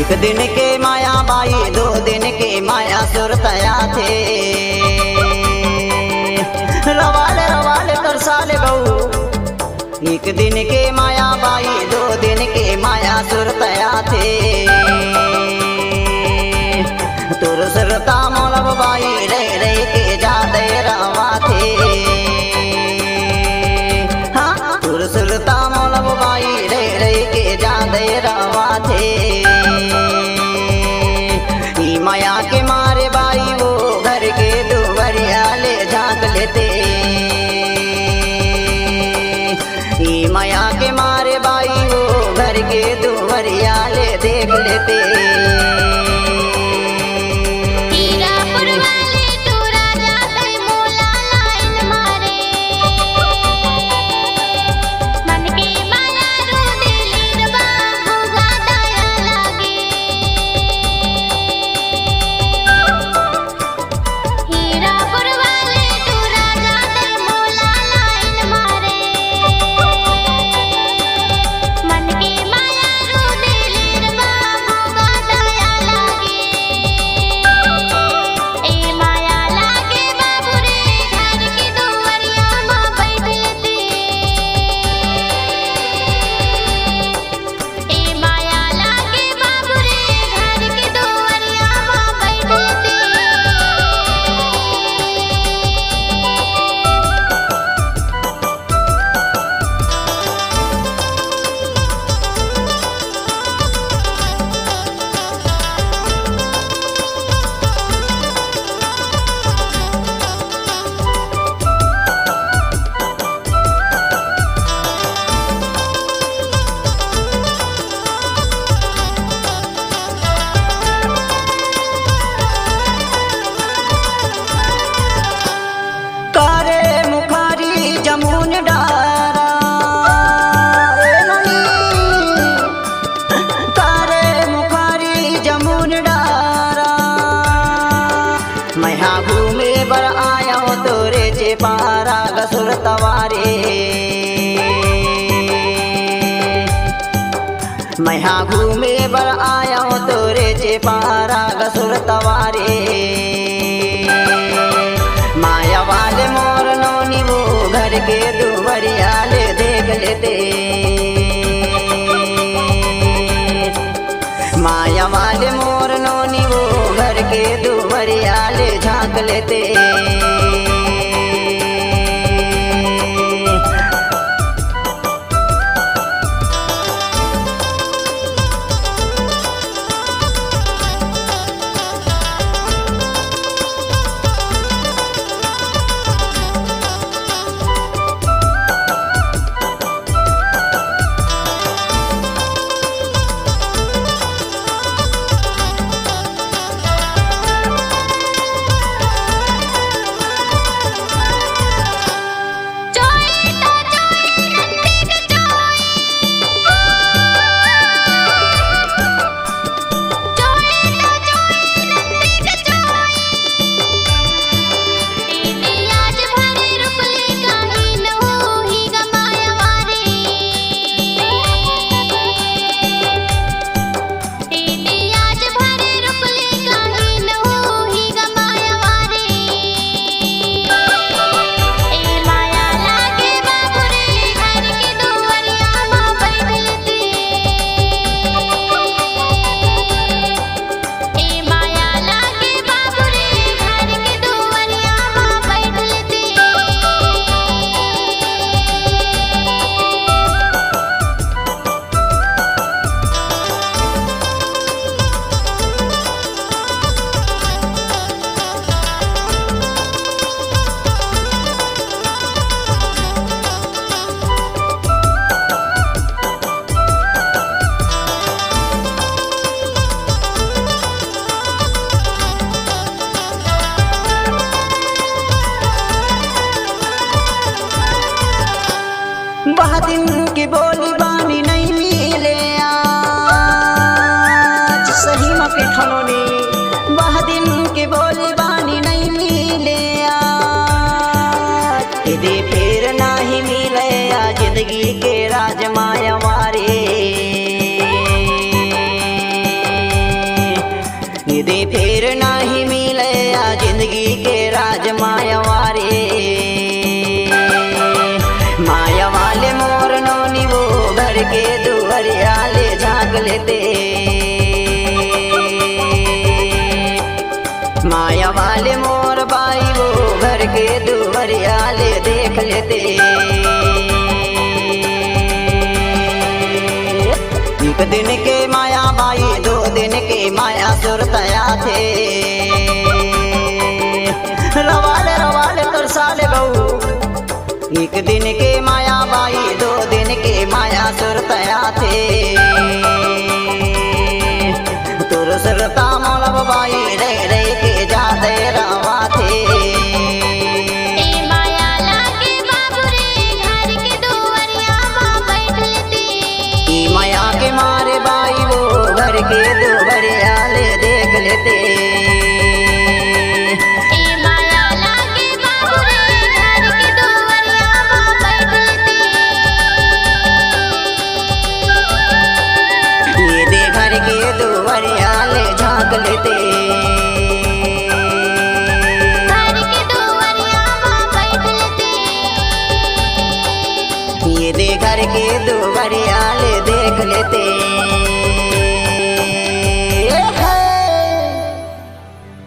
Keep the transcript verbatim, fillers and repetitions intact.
एक दिन के माया बाई, दो दिन के माया सुरत आथे। रवाल रवाल तरसाल गऊ। एक दिन के माया बाई, दो दिन के माया सुरत आथे। तोर सुरता मोला बाई, रह रह के जादे रवाथे। हाँ, तोर सुरता मोला बाई, रह रह के जादे रवाथे। ई माया के मारे बाई, वो घर के दुवरिया ले झांक लेते। ई माया के मारे बाई, वो घर के दुवरिया ले देख लेते। हीरापुर वाले टूरा जाते मोला लाइन मारे। मन के माया रो दिलेर बाबू गा दया लागे। हीरापुर वाले टूरा जाते मोला लाइन मारे। मन के माया रो दिलेर बाबू गा दया लागे। ए माया लागे बाबू रे, घर के दुवरिया मा बैठ लेते। ए माया लागे बाबू रे, घर के दुवरिया मा बैठ लेते। कारे मुखारी जमुन डारा, ए ननी। कारे मुखारी जमुन डारा, मैं हा घूमे बर आया हूँ तोरे चेपारा गसुर तवारे। मैं हा घूमे बर आया हूँ तोरे चेपारा गसुर तवारे। माया वाले मोर नोनी वो घर के दुवरिया ले देख लेते। माया वाले मोर नोनी वो घर के दुवरिया ले झांक लेते। दे फेर नाही मिले आ जिंदगी के राज माया वाले। माया वाले मोर नोनी वो घर के दुवरिया ले झांक लेते। माया वाले मोर बाई वो घर के दुवरिया ले देख लेते। एक दिन के माया बाई, दो दिन के माया सुरत आथे। रवाले रवाले तरसाले बहू। एक दिन के माया बाई, दो दिन के माया सुरत आथे। तोर सुरता मोला बाई, रह रह के जादे रवाथे। ए माया लागे बाबू रे, घर के दुवरिया मा बैठ लेते। ई माया के मारे बाई वो घर के दुवरिया ले देख लेते।